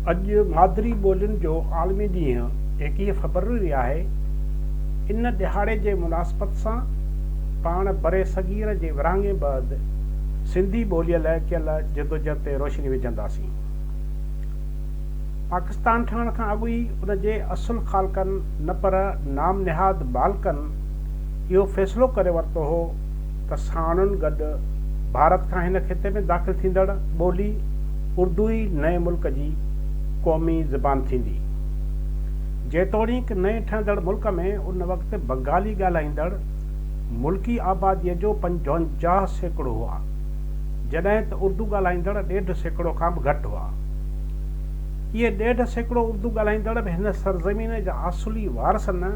اڄ مادري ٻولين جو عالمي ڏينهن 21 فبروري آهي. ان ڏهاڙي جي مناسبت سان پاڻ برصغير جي ورهاڱي بعد سنڌي ٻوليء لاء ڪيل جدوجهد تي روشني وجهنداسين. پاڪستان ٺهڻ کان اڳ ئي ان جي اصل خالقن نه پر نام نهاد مالڪن اهو فيصلو ڪري ورتو هو ته ساڻن گڏ ڀارت کان هن خطي ۾ داخل ٿيندڙ ٻولي اردو ئي نئين ملڪ جي قومي زبان ٿيندي. جيتوڻيڪ نئين ٺهندڙ ملڪ ۾ ان وقت بنگالي ڳالهائيندڙ ملڪي آباديء جو 55% هئا، جڏهن ته اردو ڳالهائيندڙ 1.5% کان به گهٽ هئا. اهي 1.5% اردو ڳالهائيندڙ به هن سرزمين جا اصلي وارث نه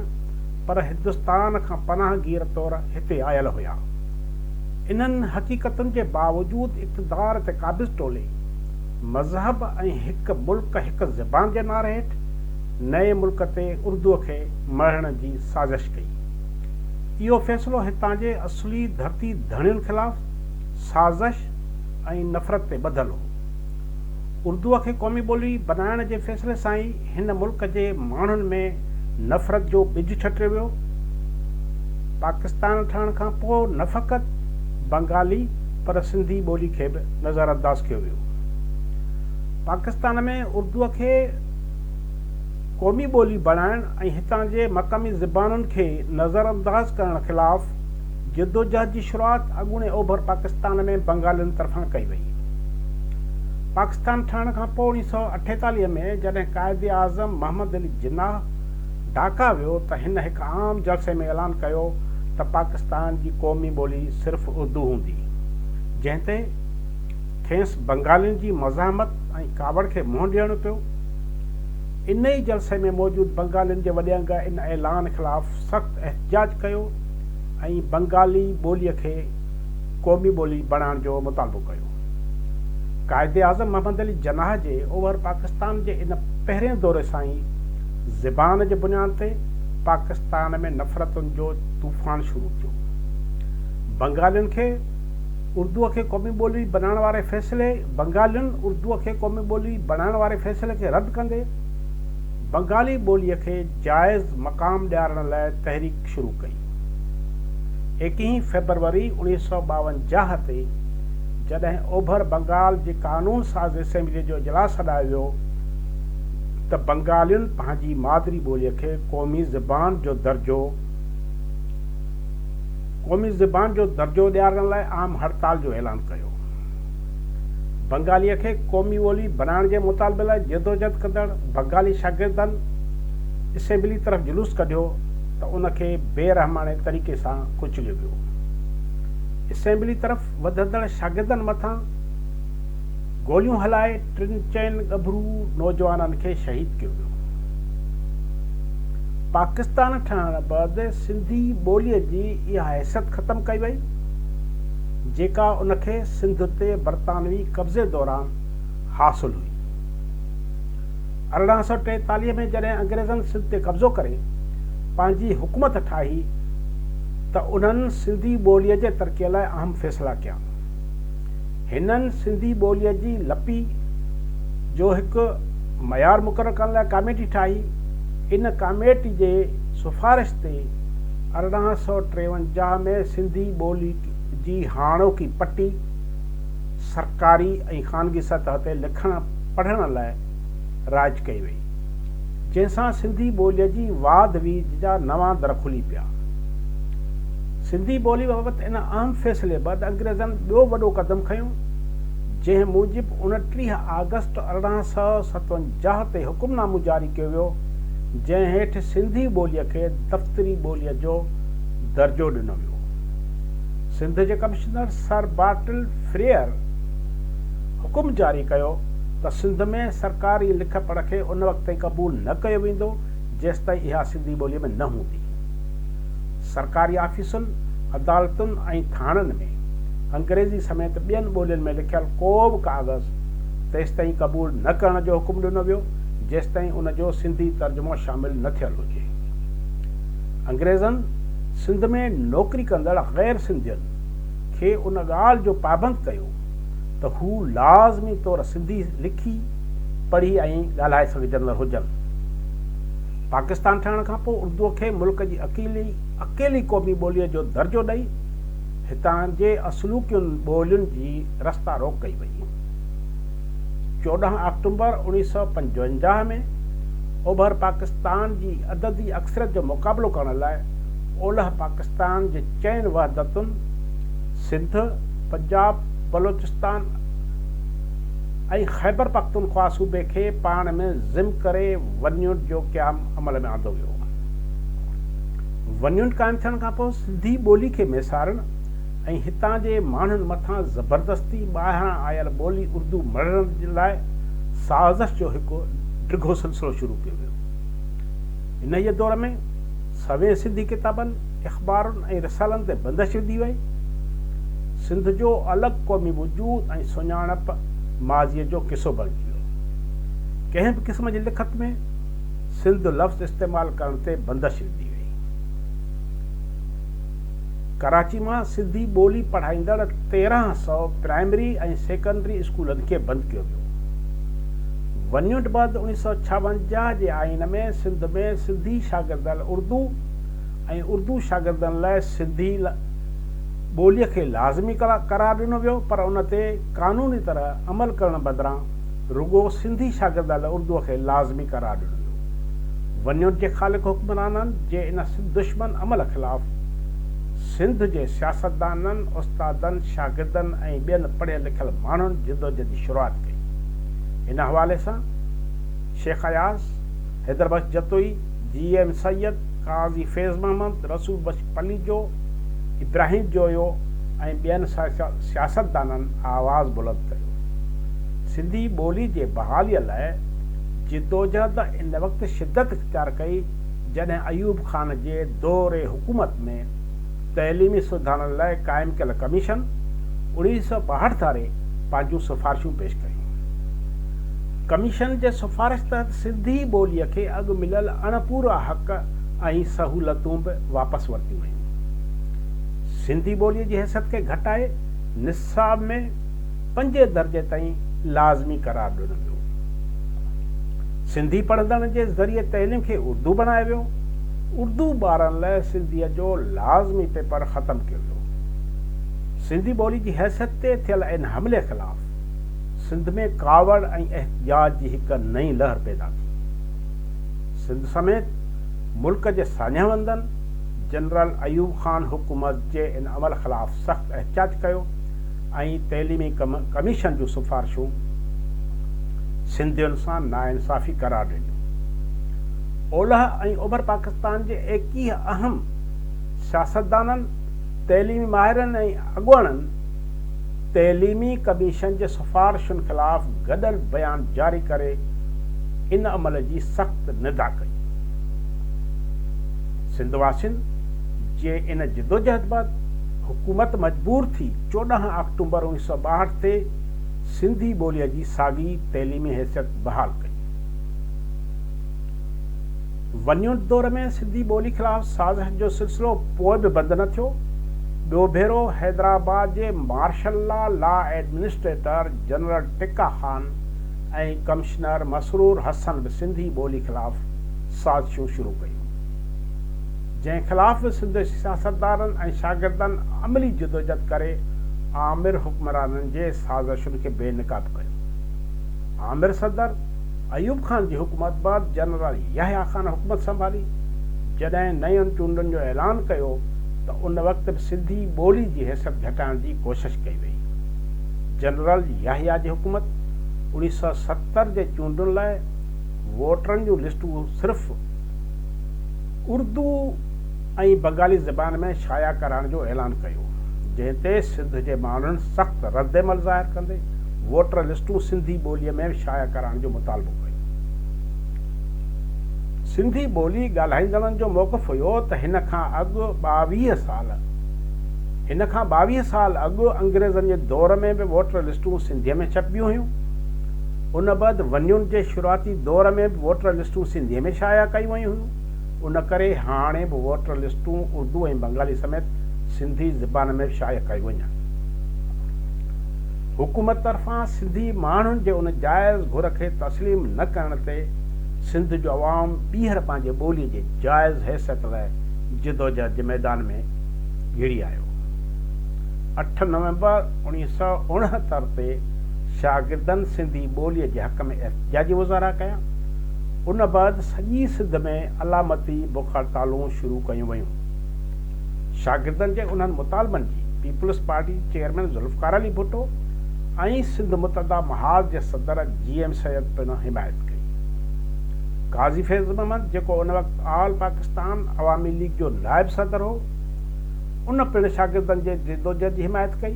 پر هندستان کان پناهگير طور هتي آيل هيا. انهن حقيقتن جي باوجود اقتدار تي قابض ٽولي مذهب ۽ هڪ ملڪ هڪ زبان جي نعري هيٺ نئين ملڪ تي اردوء کي مڙهڻ جي سازش ڪئي. اهو فيصلو هتان جي اصلي ڌرتي ڌڻين خلاف سازش ۽ نفرت تي ٻڌل هو. اردوء کي قومي ٻولي بنائڻ جي فيصلي سان ئي هن ملڪ جي ماڻهن ۾ نفرت جو ٻج ڇٽيو ويو. پاڪستان ٺهڻ کان پوء نه فقط بنگالي پر سنڌي ٻولي کي به نظرانداز ڪيو ويو. پاڪستان ۾ اردوء کي قومي ٻولي بڻائڻ ۽ هتان جي مقامي زبانن کي نظرانداز ڪرڻ خلاف جدوجهد جي شروعات اڳوڻي اوڀر پاڪستان ۾ بنگالين طرفان ڪئي وئي. پاڪستان ٺهڻ کان پوء 1948 ۾ جڏهن قائد اعظم محمد علي جناح ڍاڪا ويو ته هن هڪ عام جلسي ۾ اعلان ڪيو ته پاڪستان جي قومي ٻولي صرف اردو هوندي، جنهن تي کيس بنگالين جي مزاحمت ۽ ڪاوڙ کي منهن ڏيڻو پيو. ان ئي جلسي ۾ موجود بنگالين جي وڏي انگ ان اعلان خلاف سخت احتجاج ڪيو ۽ بنگالي ٻوليء کي قومي ٻولي بڻائڻ جو مطالبو ڪيو. قائداعظم محمد علي جناح جي اوڀر پاڪستان جي ان پهرين دوري سان ئي زبان جي بنياد تي پاڪستان ۾ نفرتن جو طوفان شروع ٿيو. بنگالين کي اردوء کي قومي ٻولي بنائڻ واري فيصلي بنگالين اردوء کي قومي ٻولي بڻائڻ واري فيصلي کي رد ڪندي بنگالي ٻوليء کي جائز مقام ڏيارڻ لاء تحريڪ شروع ڪئي. ايڪيهين فيبروري 1952 تي جڏهن اوڀر بنگال جي قانون ساز اسيمبليء جو اجلاس سڏايو ويو ته بنگالين پنهنجي مادري ٻوليء کي قومي زبان جو درجو قومي زبان جو درجو ڏيارڻ لاء عام هڙتال جو اعلان ڪيو. بنگاليء کي قومي ٻولي بنائڻ جي مطالبي لاء جدوجهد ڪندڙ بنگالي شاگردن اسيمبلي طرف جلوس ڪڍيو ته ان کي بي رحماڻي طريقي سان ڪچليو ويو. اسيمبلي طرف وڌندڙ شاگردن مٿان گوليون هلائي ٽن چئن ڳڀرو نوجوانن کي شهيد ڪيو ويو. پاڪستان ٺهڻ بعد سنڌي ٻوليء جي اها حيثيت ختم ڪئي وئي، جيڪا ان کي سنڌ تي برطانوي قبضي دوران حاصل هئي. 1843 ۾ جڏهن انگريزن سنڌ تي قبضو ڪري پنهنجي حڪومت ٺاهي ته انهن سنڌي ٻوليء جي ترقيء لاء اهم فيصلا ڪيا. هنن سنڌي ٻوليء جي لپي جو هڪ معيار مقرر ڪرڻ لاء ڪاميٽي ٺاهي. ان ڪاميٽي جي سفارش تي 1853 ۾ سنڌي ٻولي جي هاڻوڪي پٽي سرڪاري ۽ خانگي سطح تي لکڻ پڙهڻ لاء رائج ڪئي وئي، جنهن سان سنڌي ٻوليء جي واڌ ويجهه جا نوان در کلي پيا. سنڌي ٻولي بابت ان اهم فيصلي بعد انگريزن ٻيو وڏو قدم کنيو، جنهن موجب 29 آگسٽ 1857 تي حڪمنامو جاري ڪيو ويو، جنهن هيٺ سنڌي ٻوليء کي دفتري ٻوليء جو درجو ڏنو ويو. سنڌ جي ڪمشنر سر بارٽل فريئر حڪم جاري ڪيو ته سنڌ ۾ سرڪاري لک پڙهه کي ان وقت تائين قبول نه ڪيو ويندو، جيستائين اها سنڌي ٻوليء ۾ نه هوندي. سرڪاري آفيسن، عدالتن ۽ ٿاڻن ۾ انگريزي سميت ٻين ٻولين ۾ لکيل ڪو به ڪاغذ تيستائين قبول نه ڪرڻ جو حڪم ڏنو ويو، جيستائين ان جو سنڌي ترجمو شامل نه ٿيل هجي. انگريزن سنڌ ۾ نوڪري ڪندڙ غير سنڌين کي ان ڳالهه جو پابند ڪيو ته هو لازمي طور سنڌي لکي پڙهي ۽ ڳالهائي سگهجندڙ هجن. پاڪستان ٺهڻ کان پوء اردوء کي ملڪ جي اڪيلي اڪيلي قومي ٻوليء جو درجو ڏئي هتان جي اصلوڪين ٻولين جي رستا روڪ ڪئي وئي. 14 آڪٽومبر 1955 ۾ اوڀر پاڪستان جي عددي اڪثريت جو مقابلو ڪرڻ لاء اولهه پاڪستان جي چئن وحدتن سنڌ، پنجاب، بلوچستان ۽ خيبر پختونخوا صوبي کي پاڻ ۾ ضم ڪري ون يونٽ جو قيام عمل ۾ آندو ويو. ون يونٽ قائم ٿيڻ کانپوء سنڌي ٻولي کي ميسارڻ ۽ هتان جي ماڻهن مٿان زبردستي ٻاهران آيل ٻولي اردو مڙهڻ لاء سازش جو هڪ ڊگهو سلسلو شروع ڪيو ويو. انهيء دور ۾ سوين سنڌي ڪتابن، اخبارن ۽ رسالن تي بندش وڌي وئي. سنڌ جو الڳ قومي وجود ۽ سڃاڻپ ماضيء جو قصو بڻجي ويو. ڪنهن به قسم جي لکت ۾ سنڌ لفظ استعمال ڪرڻ تي بندش وڌي وئي. ڪراچي مان سنڌي ٻولي پڙهائيندڙ 1300 پرائمري ۽ سيڪنڊري اسڪولن کي بند ڪيو ويو. ون يونٽ بعد 1956 جي آئين ۾ سنڌ ۾ سنڌي شاگردن لاء اردو ۽ اردو شاگردن لاء سنڌي ٻوليء کي لازمي قرار ڏنو ويو پر ان تي قانوني طرح عمل ڪرڻ بدران رڳو سنڌي شاگردن لاء اردوء کي لازمي قرار ڏنو ويو. ون يونٽ جي خالق حڪمرانن جي ان سنڌ دشمن عمل خلاف سنڌ جي سياستدانن، استادن، شاگردن ۽ ٻين پڙهيل لکيل ماڻهن جدوجھد جي شروعات ڪئي. ان حوالي سان شيخ اياز، حيدر بخش جتوئي، جي ايم سيد، قاضي فيض محمد، رسول بخش پليجو، ابراهيم جويو ۽ ٻين سياستدانن آواز بلند ڪيو. سنڌي ٻولي جي بحاليء لاء جدوجهد ان وقت شدت اختيار ڪئي، جڏهن ايوب خان جي دور حڪومت ۾ تعليمي سڌارن لاء قائم ڪيل ڪميشن 1962 ڌاري پنهنجون سفارشون پيش ڪيون. ڪميشن جي سفارش تحت سنڌي ٻوليء کي اڳ مليل اڻپورا حق ۽ سهولتون به واپس ورتيون ويون. سنڌي ٻوليء جي حيثيت کي گهٽائي نصاب ۾ پنجين درجي تائين لازمي قرار ڏنو ويو. سنڌي پڙهندڙن جي ذريعي تعليم کي اردو بڻايو ويو. اردو ٻارن لاء سنڌيء جو لازمي پيپر ختم ڪيو ويو. سنڌي ٻولي جي حيثيت تي ٿيل ان حملي خلاف سنڌ ۾ ڪاوڙ ۽ احتجاج جي هڪ نئين لهر پيدا ٿي. سنڌ سميت ملڪ جي ساڃاهه وندن جنرل ايوب خان حڪومت جي ان عمل خلاف سخت احتجاج ڪيو ۽ تعليمي ڪميشن جون سفارشون سنڌين سان ناانصافي قرار ڏنيون. اولهه ۽ اوڀر پاڪستان جي 21 اهم سياستدانن، تعليمي ماهرن ۽ اڳواڻن تعليمي ڪميشن جي سفارشن خلاف گڏيل بيان جاري ڪري ان عمل جي سخت نندا ڪئي. سنڌ واسين جي ان جدوجهد بعد حڪومت مجبور ٿي 14 آڪٽومبر 1962 تي سنڌي ٻوليء جي ساڳي تعليمي حيثيت بحال ڪئي. ون يونٽ دور ۾ سنڌي ٻولي خلاف سازش جو سلسلو پوء به بند نه ٿيو. ٻيو ڀيرو حيدرآباد جي martial law law administrator general Tikka Khan ۽ commissioner Masroor Hassan به سنڌي ٻولي خلاف سازشون شروع ڪيون. جنهن خلاف به سنڌ جي سياستدانن ۽ شاگردن عملي جدوجھد ڪري آمر حڪمرانن جي سازشن کي بي نقاب ڪيو. آمر صدر ايوب خان جي حڪومت بعد جنرل يحيٰ خان حڪومت سنڀالي. جڏهن نين چونڊن جو اعلان ڪيو ته ان وقت به سنڌي ٻولي جي حيثيت گهٽائڻ جي ڪوشش ڪئي وئي. جنرل يحيٰ جي حڪومت 1970 جي چونڊن لاء ووٽرن جون لسٽون صرف اردو ۽ بنگالي زبان ۾ شايع ڪرائڻ جو اعلان ڪيو، جنهن تي سنڌ جي ماڻهن سخت ردعمل ظاهر ڪندي ووٽر لسٽون سنڌي ٻوليء ۾ به شايع ڪرائڻ جو مطالبو ڪيو. سنڌي ٻولي ڳالهائيندڙن جو موقف هيو ته هن کان اڳ 22 سال هن کان 22 سال اڳ انگريزن جي دور ۾ به ووٽر لسٽون سنڌيء ۾ ڇپبيون هيون. ان بعد ون يونٽ جي شروعاتي دور ۾ به ووٽر لسٽون سنڌيء ۾ شايع ڪيون ويون هيون. ان ڪري هاڻي به ووٽر لسٽون اردو ۽ بنگالي سميت سنڌي زبان ۾ به شايع ڪيون وڃن. حڪومت طرفان سنڌي ماڻهن جي ان جائز گهر کي تسليم نه ڪرڻ تي سنڌ جو عوام ٻيهر پنهنجي ٻوليء جي جائز حيثيت لاء جدوجهد جي ميدان ۾ گهڙي آيو. 8 نومبر 1969 تي شاگردن سنڌي ٻوليء جي حق ۾ احتجاجي مظاهرا ڪيا. ان بعد سڄي سنڌ ۾ علامتي بک هڙتالون شروع ڪيون ويون. شاگردن جي انهن مطالبن جي peoples party chairman Zulfikar Ali Bhutto ۽ Sindh Muttahida Mahaz جي صدر جي ايم سيد پڻ حمايت ڪئي. قاضي فيض محمد جيڪو ان وقت آل پاڪستان عوامي ليگ جو نائب صدر هو ان پڻ شاگردن جي جدوجهد جي حمايت ڪئي.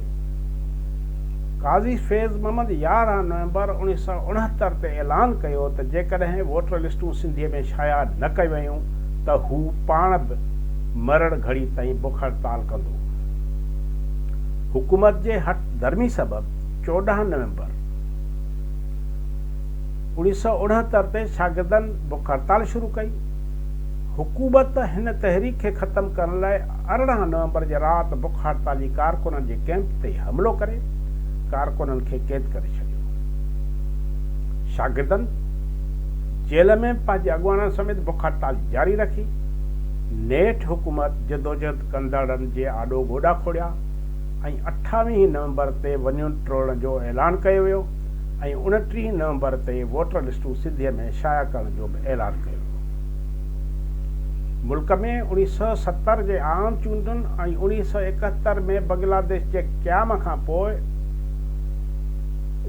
قاضي فيض محمد 11 نومبر 1969 تي اعلان ڪيو ته جيڪڏهن ووٽر لسٽون سنڌيء ۾ شايع نه ڪيون ويون ته هو پاڻ به مرڻ گهڙي تائين بک هڙتال ڪندو. حڪومت جي هٺ ڌرمي سبب 14 نومبر 1969 تي شاگردن بک هڙتال شروع ڪئي. حڪومت هن تحريڪ کي ختم ڪرڻ لاء 18 نومبر جي رات بک هڙتالي ڪارڪنن جي ڪئمپ تي حملو ڪري ڪارڪنن کي قيد ڪري ڇڏيو. شاگردن جيل ۾ به پنهنجي اڳواڻن سميت بک هڙتال جاري رکي. نيٺ حڪومت جدوجهد ڪندڙن جي آڏو گوڏا کوڙيا ۽ اٺاويهين نومبر تي ونيون ٽوڙڻ جو اعلان ڪيو ويو ۽ اڻٽيهين نومبر تي ووٽر لسٽون سنڌيء ۾ شايع ڪرڻ جو به اعلان ڪيو ويو. ملڪ ۾ 1970 جي عام چونڊن ۽ 1971 ۾ بنگلاديش جي قيام کان پوء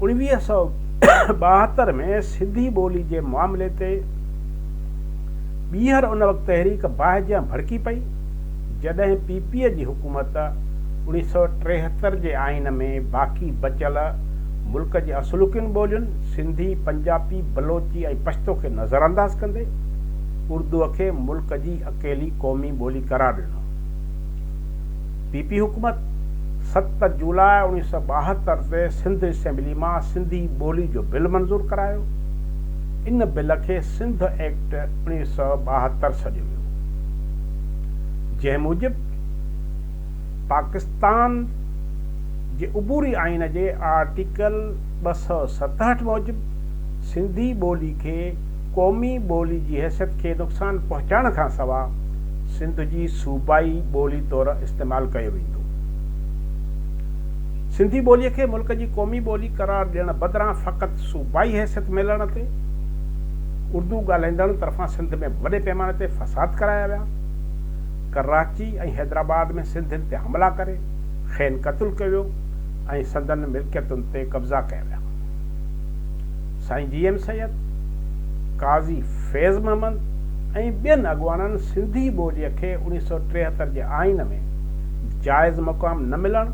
1972 ۾ سنڌي ٻولي جي معاملي تي ٻيهر ان وقت تحريڪ باهه جيان ڀڙڪي پئي، جڏهن پي پي جي حڪومت 1973 جي آئين ۾ باقي بچيل ملڪ جي اصلوڪين ٻولين سنڌي، پنجابي، بلوچي ۽ پشتو کي نظرانداز ڪندي اردوء کي ملڪ جي اڪيلي قومي ٻولي قرار ڏنو. پي پي حڪومت 7 جولاء 1972 تي سنڌ اسيمبلي مان سنڌي ٻولي جو بل منظور ڪرايو. ان بل کي سنڌ ايڪٽ 1972 سڏيو ويو، جنهن موجب پاڪستان جي عبوري آئين جي آرٽيڪل 267 موجب سنڌي ٻولي کي قومي ٻولي جي حيثيت کي نقصان پهچائڻ کانسواء سنڌ جي صوبائي ٻولي طور استعمال ڪيو ويندو. سنڌي ٻوليء کي ملڪ جي قومي ٻولي قرار ڏيڻ بدران فقط صوبائي حيثيت ملڻ تي اردو ڳالهائيندڙن طرفان سنڌ ۾ وڏي پيماني تي فساد ڪرايا ويا. ڪراچي ۽ حيدرآباد ۾ سنڌين تي حملا ڪري کين قتل ڪيو ويو ۽ سندن ملڪيتن تي قبضا ڪيا ويا. سائين جي ايم سيد، قاضي فيض محمد ۽ ٻين اڳواڻن سنڌي ٻوليء کي 1973 جي آئين ۾ جائز مقام نه ملڻ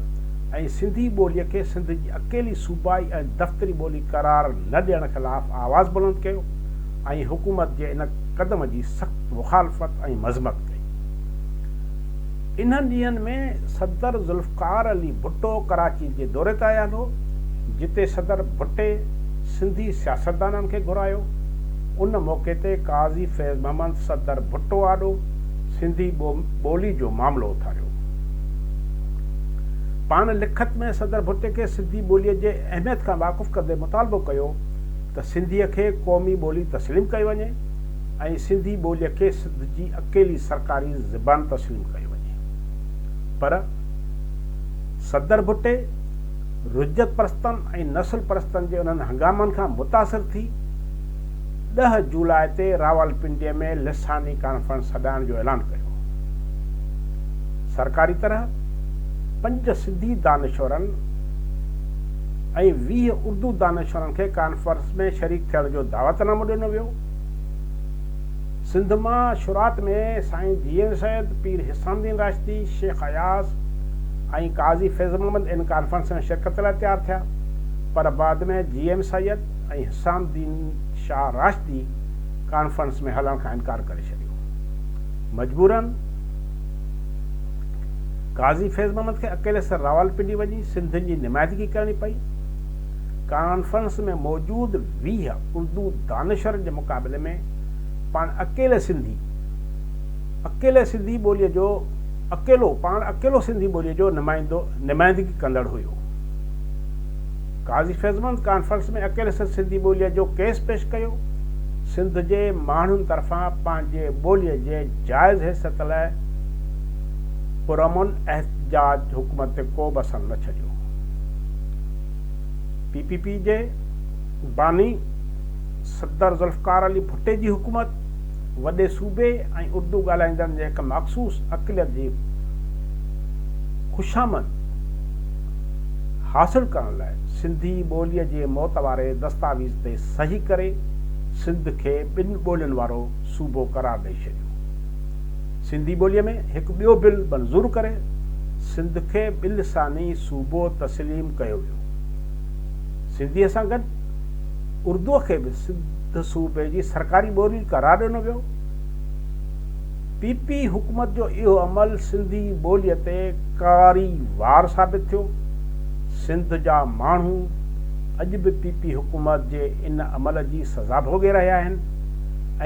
۽ سنڌي ٻوليء کي سنڌ جي اڪيلي صوبائي ۽ دفتري ٻولي قرار نه ڏيڻ خلاف آواز بلند ڪيو ۽ حڪومت جي ان قدم جي سخت مخالفت ۽ مذمت ڪئي. انهن ڏينهن ۾ صدر ذوالفقار علي ڀٽو ڪراچي جي دوري تي آيل هو، جتي صدر ڀٽي سنڌي سياستدانن کي گهرايو. ان موقعي تي قاضي فيض محمد صدر ڀٽو آڏو سنڌي ٻولي جو معاملو اٿاريو. پاڻ لکت ۾ صدر ڀٽي کي سنڌي ٻوليء جي اهميت کان واقف ڪندي مطالبو ڪيو ته سنڌيء کي قومي ٻولي تسليم ڪئي وڃي ۽ سنڌي ٻوليء کي سنڌ جي اڪيلي سرڪاري زبان تسليم ڪئي وڃي پر صدر ڀٽي رجعت پرستن ۽ نسل پرستن جي انهن هنگامن کان متاثر ٿي 10 جولاء تي راولپنڊيء ۾ لساني ڪانفرنس سڏائڻ جو اعلان ڪيو. سرڪاري طرح پنج سنڌي دانشورن ۽ 20 اردو دانشورن کي ڪانفرنس ۾ شريڪ ٿيڻ جو دعوت نامو ڏنو ويو. سنڌ مان شروعات ۾ سائين جي ايم سيد، پير حسام الدين راشدي، شيخ اياز ۽ قاضي فيض محمد ان ڪانفرنس ۾ شرڪت لاء تيار ٿيا پر بعد ۾ جي ايم سيد ۽ حسام الدين شاهه راشدي ڪانفرنس ۾ هلڻ کان انڪار ڪري ڇڏيو. مجبوراً قاضي فيض محمد کي اڪيلي سر راولپنڊي وڃي سنڌين جي نمائندگي ڪرڻي پئي. ڪانفرنس ۾ موجود 20 اردو دانشورن جي مقابلي ۾ پاڻ اڪيلي سنڌي اڪيلي سنڌي ٻوليء جو اڪيلو پاڻ اڪيلو سنڌي ٻوليء جو نمائندو نمائندگي ڪندڙ هيو. قاضي فيض محمد ڪانفرنس ۾ اڪيلي سر سنڌي ٻوليء جو ڪيس پيش ڪيو. سنڌ جي ماڻهن طرفان پنهنجي ٻوليء جي جائز حيثيت لاء پرامن احتجاج حڪومت تي ڪو به اثر نه ڇڏيو. پي پي پي جي باني صدر ذوالفقار علي ڀٽي جي حڪومت وڏي صوبي ۽ اردو ڳالهائيندڙن جي هڪ مخصوص اقليت جي خوشامد حاصل ڪرڻ لاء سنڌي ٻوليء جي موت واري دستاويز تي صحيح ڪري سنڌ کي ٻن ٻولين وارو صوبو قرار ڏئي ڇڏيو. سنڌي ٻوليء ۾ هڪ ٻيو بل منظور ڪري سنڌ کي ٻلساني صوبو تسليم ڪيو ويو. سنڌيء سان گڏ اردوء کي به سنڌ صوبي جي سرڪاري ٻولي قرار ڏنو ويو. پي پي حڪومت جو اهو عمل سنڌي ٻوليء تي ڪاري وار ثابت ٿيو. سنڌ جا ماڻهو اڄ به پي پي حڪومت جي ان عمل جي سزا ڀوڳي رهيا آهن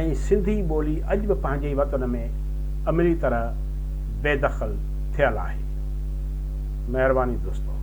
۽ سنڌي ٻولي اڄ به پنهنجي ئي وطن ۾ عملي طرح بي دخل ٿيل آهي. مهرباني دوستو.